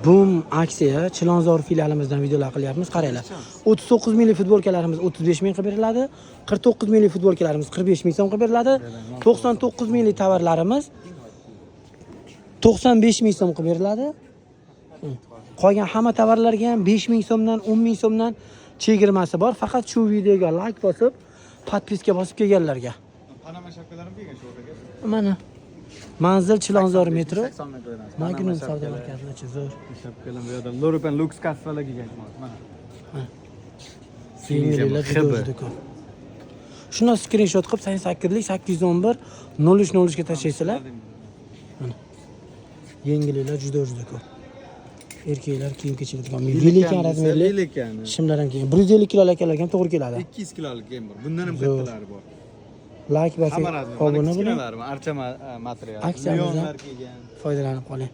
Boom aksiya Chilonzor filialimizdan videolar qilyapmiz. Qaranglar. 39 minglik futbolkalarimiz 35 ming qilib beriladi. 49 minglik futbolkalarimiz 45 ming so'm qilib beriladi. 99 minglik tovarlarimiz 95 ming so'm qilib beriladi. Qolgan hamma tovarlarga ham 5 ming so'mdan, 10 ming so'mdan chegirmasi bor. Faqat shu videoga like bosib, подписка bosib kelganlarga. Panama shapkalarini kiygan shu o'rtaga. Mana. Manzil Chilonzor metro. 80 ming qo'yamiz. Magnum savdo markazida zo'r. Shapkalar bu yerda Loropen Lux kassalar kiygan. Mana. Yengilliklar juda juda ko'p. Shundan skrinshot qilib 88 811 03 03 ga tashlaysizlar. Mana. Yengilliklar juda juda ko'p. Erkaklar kiyim kechiradigan velikan razmerli Velikan. shimlar ham kelgan. 150 kilolik akalarga ham to'g'ri keladi. 200 kilolik ham bor. Bundan ham Zo'r. kattalari bor. Like bosing, Hamma razmer. Mana obuna bo'ling, kichkinalari, archa material. Aksiyamizdan Leonlar kiygan. foydalanib qoling.